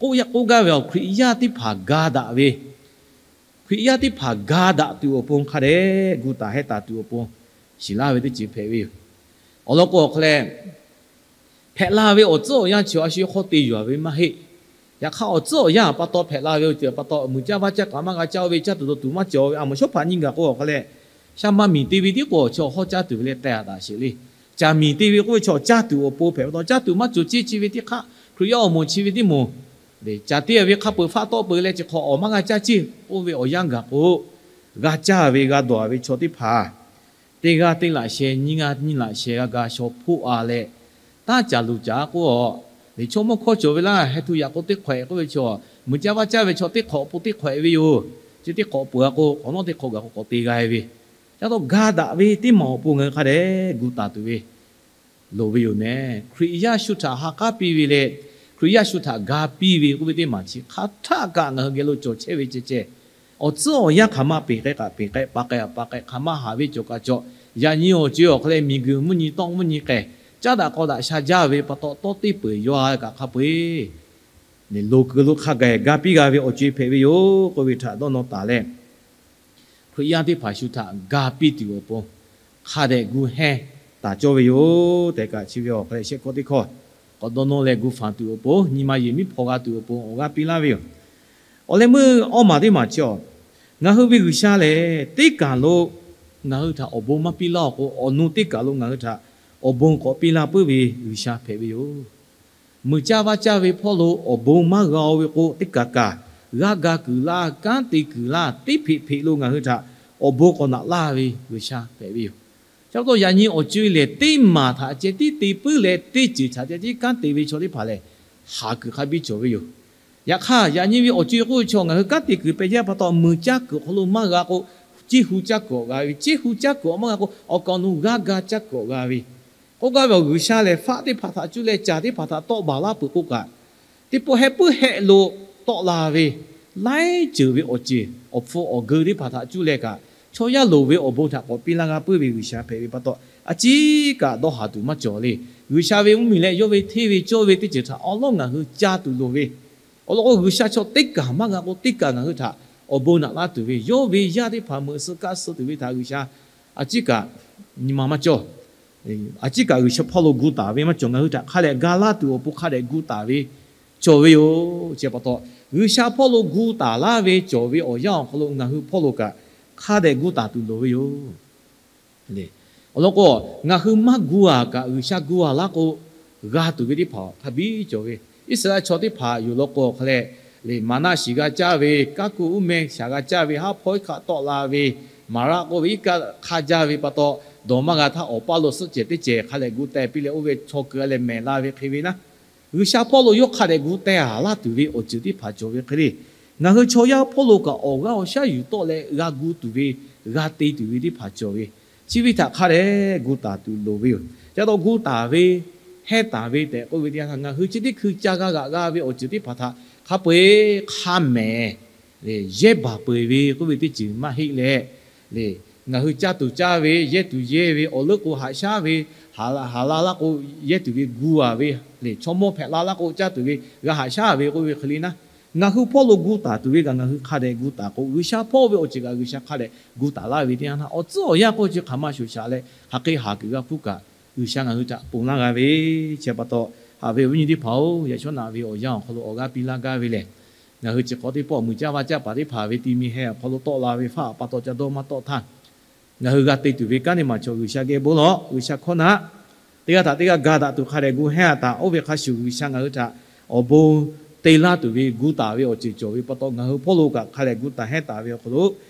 K'oˆ yaˇ k'oˆ gaˇ ve awˬ Hkriꞈ yaˇ teˇ hpaˍ ga daꞈ ve, Hkriꞈ yaˇ teˇ hpaˍ ga daꞈ tuˬ awˬ pon hk'a dehꞈ gu taˍ heh taˍ tuˬ awˬ pon shiˍ laˇ ve teˇ ceuˬ hpehꞈ ve yoˬ. Awˬ lawn k'o, awˬ hk'a leh hpehꞈ la ve awˬ tcuhˉ awˬ yanˇ chi a shu hk'aw te yuˬ-a ve maˇ heˆ. Yaꞈ hk'aˇ, awˬ tcuhˉ awˬ yanˇ pa taw hpehꞈ la ve awˬ ceuˬ pa taw, muiˬ caˇ vaˇ caˇ kaꞈ maˇ g'a caˇ-o ve, caˇ tuˬ dawˬ tuˬ maˇ cawˬ ve, a moˍ shawˉ hpaꞈ nyi gaˬ k'o, awˬ hk'a leh shaˉ maˇ miˬ te ve tiˉ k'o, chaw hawˉ caˇ tuˬ ve leh teh-a taˍ sheˍ le. Caˬ miˬ te ve k'oˆ ve chaw caˇ tuˬ awˬ pon hpehꞈ pa taw, caˇ tuˬ maˇ cawˬ ceˇ chi ve teˇ hk'aˇ, Hkriꞈ yaˇ awˬ moˍ chi ve teˇ moˍ, caˬ te ve hk'a peuˬ faˆ tawˆ peuˬ leh chi hk'awꞈ awˬ maˇ g'a caˇ ceˇ k'oˆ ve awˬ yanˇ gaˬ k'o, g'a caˇ ve g'a dawˬ ve chaw teˇ hpaˍ teˇ g'aˇ teˇ laꞈ sheh, nyiˇ g'aˇ nyiˇ laꞈ sheh g'a ga shaw hpoˆ-a leh, tanˇ caˍ luˬ caˍ k'oˆ a, liꞈ chaw mawˇ hkawˇ cawˬ ve laˇ, heh htu yaꞈ k'o teˇ hk'awehꞈ k'oˆ ve chaw, muiˬ caˇ vaˇ caˇ ve chaw teˇ hk'awꞈ pon teˇ hk'awehꞈ ve yoˬ. Chi teˇ hk'awꞈ peuˬ-a k'o, k'awꞈ nawˉ teˇ hk'awꞈ gaˬ k'o k'awꞈ te g'a ve. Ca taw ga daꞈ ve teˇ maˬ awˬ pon ngaˬ hui hk'a dehꞈ gu taˍ tuˬ ve loˍ ve yoˬ meh. Hkriꞈ yaˇ shu htaꞈ ha k'aˉ piˇ ve leh, Hkriꞈ yaˇ shu htaꞈ ga piˇ ve k'oˆ ve teˇ maˬ chi hk'aˬ htaˆ kaꞈ ngaˬ hui geh lo cawˬ chehˇ ve ceh ceh, awˬ tcuhˉ awˬ yanˇ hk'aˬ ma peˬ k'ai kaꞈ peˬ k'ai, pa k'ai kaꞈ pa k'ai, hk'aˬ ma haˍ ve cawˬ kaꞈ cawˬ, yaꞈ nyi awˬ co-e awˬ hk'a leh miˬguiˬ mvuhˇ nyi tawˆ mvuhˇ nyi k'ehˬ, caˉ daꞈ k'aw daꞈ sha jaˇ ve pa taw, tawˇ teˇ peuˬ yaw-a kaꞈ hk'a peu-eˬ loˍ kuiˬ lo hk'a gaˬ ga piˇ g'a ve awˬ co-e hpehꞈ ve yoˬ k'oˆ ve htaꞈ dawˇ nawˇ taˍ leh, Hkriꞈ yaˇ teˇ hpaˍ shu htaꞈ ga piˇ tuˬ awˬ pon hk'a dehꞈ gu hehnˇ taˍ cawˇ ve yoˬ tehꞈ kaꞈ, chi ve awˬ hk'a leh shehˆ hkawˇ teˇ hkawˇ k'awꞈ dawˇ nawˇ leh gu fanˬ tuˬ awˬ pon, nyi ma yehˬ miˉ hpaw g'a tuˬ awˬ pon awˬ g'aˇ piˇ laˇ ve yoˬ. Awˬ leh meuˇ awˇ maˬ teˇ maˬ chi awˬ, ngaˬ hui ve G'uiˬsha lehˬ, teˇ kaˬ lo ngaˬ hui htaꞈ awˬ bon maˇ piˇ laˇ awˬ k'o, awˬ nu teˇ kaˬ lo ngaˬ hui htaꞈ awˬ bon k'awꞈ piˇ laˇ puiˉ ve G'uiˬsha hpehꞈ ve yoˬ. Muiˬ caˇ vaˇ caˇ ve hpawˇ lo awˬ bon maˇ g'a-o ve k'o, teˇ kaˬ kaˬ g'aˇ ga kuiˬ laˇ, kanˉ te kuiˬ laˇ, teˇ hpeꞈ hpeꞈ lo ngaˬ hui htaꞈ awˬ bon k'awꞈ naꞈ laˇ ve G'uiˬsha hpehꞈ ve yoˬ. Chi pa taw yaꞈ nyi awˬ co-e lehˬ, teˇ maˬ htaꞈ ceh tiˉ te puiˉ leh, teˇ ceuˬ htaꞈ ceh tiˉ kanˉ te ve chaw teˇ hpaˍ lehˬ, haˍ kuiˬ hk'a biˇ cawˬ ve yoˬ. Yaꞈ hk'aˇ, yaꞈ nyi ve awˬ co-e k'oˆ ve chaw ngaˬ hui kanˉ te kuiˬ peh jaˇ pa taw, muiˬ caˇ kuiˬ awˬ hk'aw lo maˇ g'a k'o, ceˇ hu caˇ kuiˬ awˬ g'a ve, ceˇ hu caˇ kuiˬ awˬ maˇ g'a k'o, awˬ kaˍ awˬ nu g'aˇ ga caˇ kuiˬ awˬ g'a ve, k'oˆ gaˇ ve awˬ G'uiˬsha lehˬ, faˆ teˇ hpaˍ htaꞈ cuˇ leh caˬ teˇ hpaˍ htaꞈ tawˆ baˬ laˇ peuˬ k'o kaꞈ, teˇ pawˆ heh puiˉ heh lo tawˆ la ve, laiˉ ceuˬ ve awˬ ceuˬ awˬ hpfuh awˬ geu teˇ hpaˍ htaꞈ cuˇ leh kaꞈ, chaw yaˇ loˍ ve awˬ bon htaꞈ k'awꞈ piˇ laˇ g'a puiˉ ve G'uiˬsha hpehꞈ ve pa taw, a ciˉ kaꞈ dawˇ haˍ tuˬ maˇ cawˬ le. G'uiˬsha ve mvuhˇmiˬ leh yawˇ ve hteˇ ve cawˇ ve teˇ ceuˬ htaꞈ awˉ lawˉ ngaˬ hui ca tuˬ loˍ ve, awˬ lawn k'o, G'uiˬsha chaw teˇ kaˬ maˇ g'a k'o, teˇ kaˬ ngaˬ hui htaꞈ awˬ bon naꞈ laˇ tuˬ ve, yawˇ ve yaˇ teˇ hpaˍ meuꞈ suh kaˆ suh tuˬ ve htaꞈ G'uiˬsha a ciˉ kaꞈ nyi ma maˇ cawˇ. A ciˉ kaꞈ G'uiˬsha hpawˇ lo gu taˍ ve maˇ cawˬ, ngaˬ hui htaꞈ hk'a dehꞈ ga laˇ tuˬ awˬ pon hk'a dehꞈ gu taˍ ve cawˬ ve yoˬ. Chi pa taw, G'uiˬsha hpawˇ lo gu taˍ laˇ ve cawˬ ve awˬ yanˇ awˬ hk'aw lo ngaˬ hui hpawˇ lo kaꞈ hk'a dehꞈ gu taˍ tuˬ loˍ ve yoˬ. Awˬ lawn k'o, ngaˬ hui maˇ gu-a kaꞈ, G'uiˬsha gu-a laˇ k'o, g'a tuˬ ve teˇ hpaˍ hk'a biˇ cawˬ ve. Iˉsaˍreˍlaˆ chaw teˇ hpaˍ yoˬ law k'o, hk'a leh, maˍnaˆ shiˍ g'a caˇ ve, kaˉ kuˆ uˉ meh shaˍ g'a caˇ ve, haˉ hpawˇ iˉ hkaˆ tawˆ la ve, maˍraˆ k'oˆ ve iˉ kaˆ hk'aˇ jaˇ ve pa taw, dawˬ maˇ g'a htaˇ awˬ paˇ lo suhˆ cehˬ teˇ cehˬ hk'a leh gu teh piˇ leh, oˇ ve chaw keu leh mehˬ la ve hk'e ve naˉ, G'uiˬsha hpawˇ lo yawˇ hk'a dehꞈ gu teh-a laˇ tuˬ ve awˬ ceuˬ teˇ hpaˍ cawˬ ve hk'e le. Ngaˬ hui chaw yaˇ hpawˇ lo kaꞈ awˬ g'aˇ awˬ shaˉ yuˬ tawˆ leh g'a gu tuˬ ve, g'a te tuˬ ve teˇ hpaˍ cawˬ ve, chi ve htaꞈ hk'a dehꞈ gu taˍ tuˬ loˍ ve yoˬ. Ca taw gu taˍ ve, hehnˇ taˍ ve tehꞈ k'oˆ ve teˇ yanˇ htaˇ, ngaˬ hui chi teˇ hkui ca g'a g'aꞈ g'a ve awˬ ceuˬ teˇ hpaˍ htaꞈ hk'a peu-eˬ hk'a mehˍ, yehˇ baˬ peu-eˬ ve k'oˆ ve teˇ ceuˬ maˇ heˆ leh, ngaˬ hui caˇ tuˬ caˇ ve, yehˇ tuˬ yehˇ ve, awˬ leuˉ k'o haꞈ shaˉ ve, haꞈ la laˇ k'o yehˇ tuˬ ve gu-a ve, chaw mawˇ hpehꞈ la laˇ k'o caˇ tuˬ ve g'a haꞈ shaˉ ve k'oˆ ve hk'e le naˉ, ngaˬ hui hpawˇ lo gu taˍ tuˬ ve kaꞈ ngaˬ hui hk'a dehꞈ gu taˍ k'o, G'uiˬsha hpawˇ ve awˬ ceuˬ kaꞈ G'uiˬsha hk'a dehꞈ gu taˍ laˇ ve teˇ yanˇ htaˇ, awˬ tcuhˉ awˬ yanˇ k'oˆ chi hk'aˬ ma shoˍ shaˍ leh hk'aˬ hk'e haˍ kuiˬ g'a hpuˇ kaꞈ, G'uiˬsha ngaˬ hui htaꞈ ponˬ laˇ g'a ve. Chi pa taw, haꞈ ve awˬ viˉ nyi teˇ hpaˍ-oˬ, yaꞈ shawˉ naꞈ ve awˬ yanˇ awˬ hk'aw lo awˬ g'aˇ piˇ laˇ gaˇ ve lehˬ, ngaˬ hui chi hk'awꞈ teˇ pawˆ muiˬ caˇ vaˇ caˇ paˍ teˇ hpaˍ ve ti mi heh awˬ hk'aw lo tawˆ la ve faˆ pa taw ca dawˇ maˇ tawˆ htaˇ, ngaˬ hui g'a te tuˬ ve kanˉ teˇ maˬ cawˬ, G'uiˬsha geh bon lawˬ. G'uiˬsha hkawˇ naˆ, teˇ g'aˇ htaꞈ teˇ g'aˇ ga daꞈ tuˬ hk'a dehꞈ gu hehnˇ-a taˍ. Oˇ ve hk'a shuˍ G'uiˬsha ngaˬ hui htaꞈ awˬ bon te laˇ tuˬ ve gu taˍ ve awˬ ceuˬ cawˬ ve pa taw, ngaˬ hui hpawˇ lo kaꞈ hk'a dehꞈ gu taˍ hehnˇ taˍ ve awˬ hk'aw lo,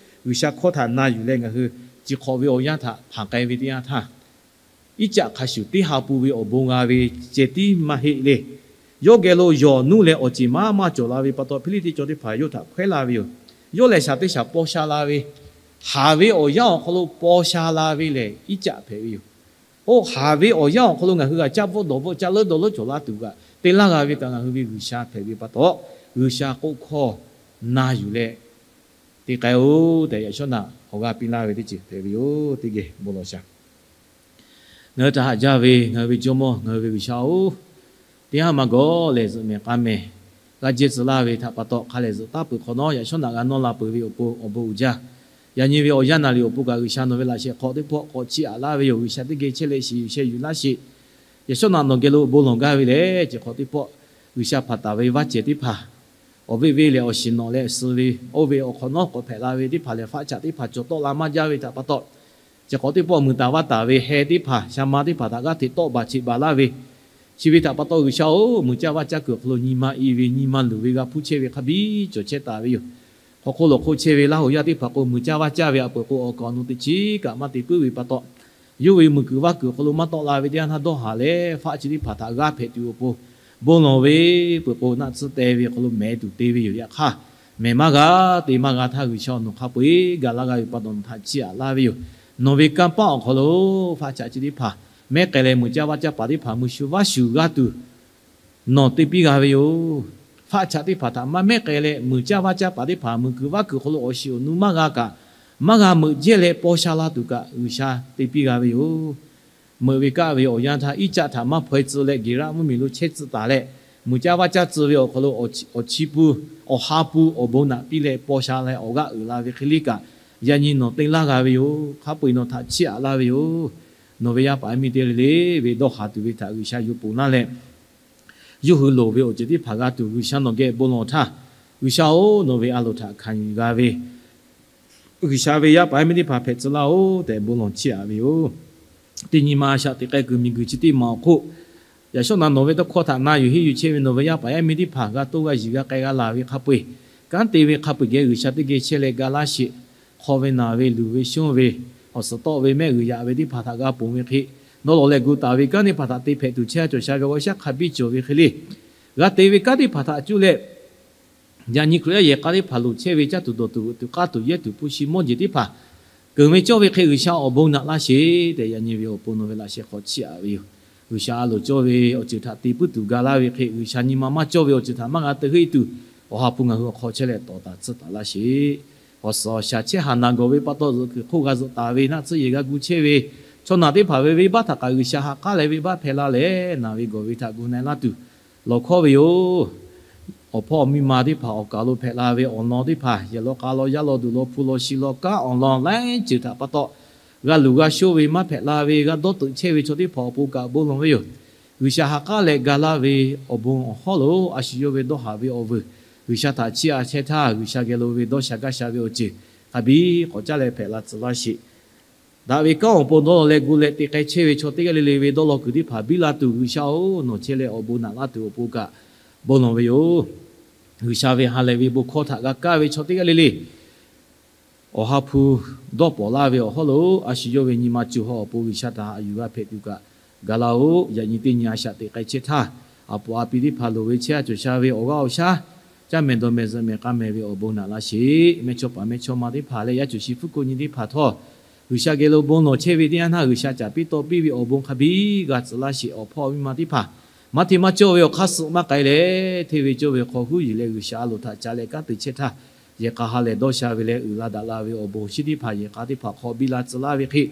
G'uiˬsha hkawˇ htaꞈ na yuˬ leh ngaˬ hui chi hk'awꞈ ve awˬ yanˇ htaꞈ hpanˍ k'ai ve teˇ yanˇ htaˇ, Iˉcaˆ hk'a shuˍ teˇ ha pun ve awˬ bon g'a ve ceh tiˉ maˇ heˆ le. Yawˇ geh lo yawˬ nuˇ leh awˬ ceˬ maˇ maˇ cawˬ la ve pa taw, Hpiˇliˇtiˆ chaw teˇ hpaˍ yawˇ htaꞈ hkawehˉ la ve yoˬ. Yawˇ lehˬ shaˍ teˇ shaˍ paw sha la ve, haˍ ve awˬ yanˇ awˬ hk'aw lo paw sha la ve lehˬ, Iˉcaˆ hpehꞈ ve yoˬ. Oˇ haˍ ve awˬ yanˇ awˬ hk'aw lo ngaˬ hui g'a caˇ bvuhˆ dawˬ bvuhˆ, caˇ leuˉ dawˬ leuˉ cawˬ laˇ tuˬ kaꞈ te laˇ g'a ve kaꞈ, ngaˬ hui ve G'uiˬsha hpehꞈ ve pa taw, G'uiˬsha k'oˆ hkawˇ na yuˬ leh te k'ai-o tehꞈ, yaꞈ shawˉ naꞈ awˬ g'aˇ piˇ laˇ ve teˇ ceuˬ hpehꞈ ve yoˬ. Teˇ geh bon lawˬ shaˍ. Ngaˬ hui htaꞈ haꞈ jaˇ ve ngaˬ hui ve Jawˇmawˇ, ngaˬ hui ve G'uiˬsha-oˬ, teˇ haˉ maˇ gawˬ lehˬ zuhꞈ mehˍ k'a mehˍ g'a jehˇ tcuh laˇ ve htaꞈ pa taw, hk'a lehˬ zuhꞈ taˉ peuˬ hk'awꞈ nawˉ, yaꞈ shawˉ naꞈ g'a nawˇ la peuˬ ve awˬ pon awˬ bon uiˍ jaˇ. Yaꞈ nyi ve awˬ yanˇ naˍ riˍ awˬ pon kaꞈ, G'uiˬsha nawˬ ve laꞈ shehˍ hk'aw teˇ pawˆ k'awꞈ chiˇ aꞈ laˇ ve yoˬ. G'uiˬsha teˇ geh chehˇ leh shiˍ yuˬ sheh yuˬ laˇ sheˍ. Yaꞈ shawˉ naꞈ nawˬ geh lo bon lawˬ gaˇ ve lehˬ, chi hk'awꞈ teˇ pawˆ G'uiˬsha hpanˍ taˍ ve vaˇ cehˬ teˇ hpaˍ, awˬ veˆ veˆ lehˬ awˬ shiˍ nawꞈ leh suh ve, oˇ ve awˬ hk'awꞈ nawˉ k'awꞈ hpehꞈ la ve teˇ hpaˍ lehˬ, faˆ chaꞈ teˇ hpaˍ cawˬ tawˆ la maˇ jaˇ ve htaꞈ pa taw, chi hk'awꞈ teˇ pawˆ muiˬ taˍ vaˇ taˍ ve heh teˇ hpaˍ, sha ma teˇ hpaˍ htaꞈ g'aˇ hteꞈ tawˆ baˬ cheꞈ baˬ laˇ ve, chi ve htaꞈ pa taw G'uiˬsha-oˬ, muiˬ caˇ vaˇ caˇ kuiˬ awˬ hk'aw lo nyi ma i ve, nyi ma luˬ ve g'a hpuˇ chehˇ ve hk'a biˇ cawˬ chehˇ taˍ ve yoˬ. Hk'aw hk'oˆ lawˬ hk'oˆ chehˇ ve Laˇ huˍ yaˇ teˇ hpaˍ k'o, muiˬ caˇ vaˇ caˇ ve a peuˬ k'o, awˬ kaˍ awˬ nu teˇ chiˉ kaꞈ maˇ te puiˉ ve pa taw, yawˇ ve muiˬ kuiˬ vaˇ kuiˬ awˬ hk'aw lo maˇ tawˆ la ve teˇ yanˇ htaˇ dawˇ haˍ leh, faˆ chi teˇ hpaˍ htaꞈ g'aˇ hpehꞈ tuˬ awˬ pon bon lawˬ ve peuˬ k'o, naˆ tsuhˇ teh ve awˬ hk'aw lo mehˍ tuˬ te ve yoˬ. Yaꞈ hk'aˇ, mehˍ maˇ g'a, te maˇ g'a htaˇ, G'uiˬsha nawˬ hk'a peu-eˬ gaˬ laˇ g'a ve pa taw, nawˬ htaꞈ chiˇ aꞈ laˇ ve yoˬ. Nawˬ ve kanˇ paˆ awˬ hk'aw lo faˆ chaꞈ chi teˇ hpaˍ, mehˉ k'ai leh muiˬ caˇ vaˇ caˇ paˍ teˇ hpaˍ muiˬ shu vaˇ shu g'a tuˬ nawˬ te piˇ g'a ve yoˬ. Faˆ chaꞈ teˇ hpaˍ htaꞈ maˇ mehˉ k'ai leh, muiˬ caˇ vaˇ caˇ paˍ teˇ hpaˍ muiˬ kuiˬ vaˇ kuiˬ hk'aw lo awˬ shiˍ awˬ nu maˇ g'a kaꞈ, maˇ g'a meuꞈ jehˇ leh paw sha la tuˬ kaꞈ, G'uiˬsha te piˇ g'a ve yoˬ. meuꞈ ve kaˆ ve awˬ yanˇ htaˇ, Iˉcaˆ htaꞈ maˇ hpaw e tcuh leh, Geˍraˆ mvuhˇmiˬ lo chehˇ tcuh taˍ leh, muiˬ caˇ vaˇ caˇ tcuh ve awˬ hk'aw lo, awˬ chi pun, awˬ ha pun awˬ bon naꞈ piˇ leh paw sha leh awˬ g'aˇ uiˍ la ve hk'e le kaꞈ, yaꞈ nyi nawˬ te laˇ g'a ve yoˬ. Hk'a peu-eˬ nawˬ htaꞈ chiˇ aꞈ laˇ ve yoˬ. Nawˬ ve yaˇ paˍ yaˇ miˇ teˇ g'aˇ le le ve dawˇ haˍ tuˬ ve htaꞈ G'uiˬsha yuˬ ponˬ laˇ leh, yawˇ hui loˍ ve awˬ ceuˬ teˇ hpaˍ g'a tuˬ, G'uiˬsha nawˬ geh bon lawˬ htaˇ, G'uiˬsha-oˬ, nawˬ ve a loˍ htaꞈ hkanˍ yuˬ g'a ve, G'uiˬsha ve yaˇ paˍ yaˇ miˇ teˇ hpaˍ hpehꞈ tcuh laˇ-oˬ tehꞈ bon lawˬ chiˇ aꞈ ve yoˬ. Teˇ nyi ma a shaꞈ teꞈ k'ai kuiˬ miˬguiˬ chi teˇ maˬ awˬ hk'oˆ, yaꞈ shawˉ na nawˬ ve tawˇ hkawˇ htaꞈ na yuˬ henˇ yuˬ chehˇ ve nawˬ ve yaˇ paˍ yaˇ miˇ teˇ hpaˍ g'a toˇ g'a yiˬ g'a k'ai g'a laˬ ve hk'a peu-eˬ, kanˉ te ve hk'a peu-eˬ geh G'uiˬsha teˇ geh chehˇ leh ga laˇ sheˍ. Hk'aw ve naˬ ve luˬ ve shonˇ ve, awˬ suhˍ tawˆ ve mehˆ g'uiˬ yaꞈ ve teˇ hpaˍ htaꞈ g'a ponˬ ve hk'e, nawˬ lawˬ leh gu taˍ ve kanˉ teˇ hpaˍ htaꞈ te hpehꞈ tuˬ chehˇ cawˬ sha ve awˬ g'aˇ shaˉ hk'a biˇ cawˬ ve hk'e le, g'a te ve kanˉ teˇ hpaˍ htaꞈ cuˇ leh, yaꞈ nyi Hkriꞈ yaˇ yehˬ k'a teˇ hpaˍ loˍ chehˇ ve caˇ tuˬ dawˬ tuˬ veuꞈ tuˬ k'aˇ tuˬ yehˇ tuˬ hpu shi mawˇ jeˬ teˇ hpaˍ keunˍ ve cawˇ ve hk'e G'uiˬsha awˬ bon naꞈ laˇ sheˍ tehꞈ, yaꞈ nyi ve awˬ pon nawˬ ve laꞈ sheh hk'aw chiˇ aꞈ ve yoˬ. G'uiˬsha a loˍ cawˇ ve awˬ ceuˬ htaꞈ te puiˉ tuˬ ga laˇ ve hk'e, G'uiˬsha nyi ma maˇ cawˇ ve awˬ ceuˬ htaꞈ maˇ g'a te heˆ tuˬ, awˬ ha hpu ngaˬ hui awˬ hk'aw chehˇ leh tawˍ taˍ tsuhˇ taˍ laˇ sheˍ. Awˬ suhˍ awˬ shaˍ chehˇ haˍ naˬ gawˬ ve pa taw zuhꞈ kuiˬ hk'oˆ g'a zuhꞈ taˍ ve naˆ tsuhˇ yehˬ g'a gu chehˇ ve chaw naˬ teˇ hpaˍ ve venˇbaˆ htaꞈ kaꞈ G'uiˬsha ha k'aˉ leh venˇbaˆ hpehꞈ la leh, naˬ ve gawˬ ve htaꞈ gu na-e laˇ tuˬ lawˬ hkawˇ ve yoˬ. Awˬ hpawˇ awˬ miˇ ma teˇ hpaˍ awˬ kaˍ lo hpehꞈ la ve awˬ lawn teˇ hpaˍ, yehˬ law k'a law yaˇ law duˬ law hpu law shi law kanˉ awˬ lawn laiˉ ceuˬ htaꞈ pa taw, g'a luˬ g'a shonˇ ve maˇ hpehꞈ la ve, g'a dawˇ teuꞈ chehˇ ve chaw teˇ hpaˍ awˬ pon kaꞈ bon lawˬ ve yoˬ. G'uiˬsha ha k'aˉ leh ga laˇ ve awˬ bon awˬ hawˉ lo a shu yawˇ ve dawˇ haˍ ve awˬ vuiˬ, G'uiˬsha htaꞈ chiˇ aꞈ chehˇ htaˇ, G'uiˬsha geh lo ve dawˇ sha gaˇ sha ve awˬ ceuˬ hk'a biˇ k'awꞈ caˉ leh hpehꞈ la tcuh laˇ sheˍ. Daꞈ ve kanˉ awˬ pon dawˇ law leh gu leh te k'ai chehˇ ve chaw teˇ g'aˇ le le ve dawˇ law kuiˬ teˇ hpaˍ biˇ la tuˬ, G'uiˬsha-oˬ, nawˬ chehˇ leh awˬ bon naꞈ laˇ tuˬ awˬ pon kaꞈ bon lawˬ ve yoˬ. G'uiˬsha ve ha lehˬ ve bon hkawˇ htaꞈ g'a kaˇ ve chaw teˇ g'aˇ le le, awˬ ha hpu dawˇ pawˍ laˇ ve awˬ hawˉ lo a shu yawˇ ve nyi ma co ha awˬ pon G'uiˬsha htaꞈ haꞈ yuˬ g'a hpehꞈ tuˬ kaꞈ ga laˇ-oˬ. Yaꞈ nyi teˇ nyi a shaꞈ teꞈ k'ai chehˇ htaˇ, aˬ poˍ a pi teˇ hpaˍ loˍ ve chehˇ a cawˬ sha ve awˬ g'aˇ awˬ shaˉ, caˇ mehˍ dawˬ mehˍ zuhꞈ mehˍ k'a mehˍ ve awˬ bon naꞈ laˇ sheˍ. Mehˇchawˇ paˍ mehˇchawˇma teˇ hpaˍ leh yaˇ cawˬ shi hpfuhˇ ko nyi teˇ hpaˍ htawˇ, G'uiˬsha geh lo bon lawˬ chehˇ ve teˇ yanˇ htaˇ, G'uiˬsha caˍ piˇ tawˆ piˇ ve awˬ bon hk'a biˇ g'a tcuh laˇ sheˍ. Awˬ hpawˇ awˬ miˇ ma teˇ hpaˍ maˇ hteˇ maˇ cawˇ ve awˬ hk'aˇ suh maˇ k'ai leh, hteˇ ve cawˇ ve hk'aw huˉ yuˬ leh G'uiˬsha a loˍ htaꞈ ca leh kanˉ te chehˇ htaˇ, yehˬ k'a ha lehˬ dawˇ sha ve leh uiˍ la daꞈ la ve awˬ bon shinˉ teˇ hpaˍ yehˬ k'a teˇ hpaˍ hk'aw biˇ la tcuh laˇ ve hk'e,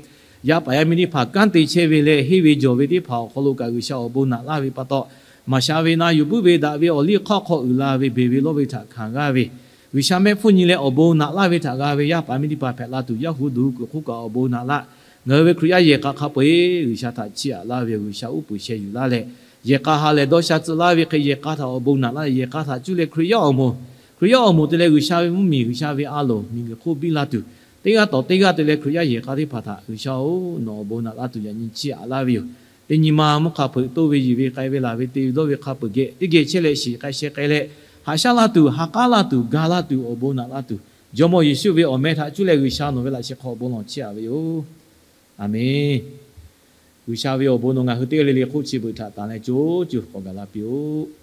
yaˇ paˍ yaˇ miˇ teˇ hpaˍ kanˉ te chehˇ ve leh henˇ ve jawˬ ve teˇ hpaˍ awˬ hk'aw lo kaꞈ G'uiˬsha awˬ bon naꞈ laˇ ve pa taw, maˍ sha ve na yuˬ puiˉ ve daꞈ ve awˬ liˇ hk'aˇ hk'aw uiˍ la ve beˬ ve lawˇ ve htaꞈ hkanˍ g'aˇ ve, G'uiˬsha mehˆ hpfuhˇ nyi leh awˬ bon naꞈ laˇ ve htaꞈ g'a ve yaˇ paˍ miˇ teˇ hpaˍ hpehꞈ la tuˬ, yaˇ hu duˬ kuiˬ hk'oˆ kaꞈ awˬ bon naꞈ laˇ. Ngaˬ hui ve Hkriꞈ yaˇ yehˬ k'a hk'a peu-eˬ G'uiˬsha htaꞈ chiˇ aꞈ laˇ ve yoˬ. G'uiˬsha uˉ peunˍ sheh yuˬ laˇ leh, yehˬ k'a ha lehˬ dawˇ sha tcuh laˇ ve hk'e, yehˬ k'a htaꞈ awˬ bon naꞈ laˇ leh, yehˬ k'a htaꞈ cuˇ leh Hkriꞈ yaˇ awˬ moˍ, Hkriꞈ yaˇ awˬ moˍ te leh G'uiˬsha ve mvuhˇmiˬ, G'uiˬsha ve a loˍ miˬguiˬ hk'oˆ biˇ la tuˬ, teˇ g'aˇ tawˍ teˇ g'aˇ te leh Hkriꞈ yaˇ yehˬ k'a teˇ hpaˍ htaꞈ G'uiˬsha-oˬ, nawˬ awˬ bon naꞈ laˇ tuˬ yaꞈ nyi chiˇ aꞈ laˇ ve yoˬ. Teˇ nyi ma mvuhˇ hk'a hpeuꞈ toˇ ve yiˬ ve k'ai ve laˬ ve te ve dawˇ ve hk'a peu-eˬ geh teˇ geh chehˇ leh shiˍ k'ai sheh k'ai leh, haꞈ shaˉ laˇ tuˬ, ha k'aˉ laˇ tuˬ, ga laˇ tuˬ, awˬ bon naꞈ laˇ tuˬ, Jawˇmawˇ Yeˍsuˆ ve awˬ meh htaꞈ cuˇ leh G'uiˬsha nawˬ ve laꞈ sheh hk'aw bon lawˬ chiˇ aꞈ ve yoˬ. Aˬmenˍ. G'uiˬsha ve awˬ bon nawˬ ngaˬ hui teˇ g'aˇ le le hk'oˆ chi beuꞈ htaꞈ tanˬ leh co co k'awꞈ gaˬ la piˇ-oˆ.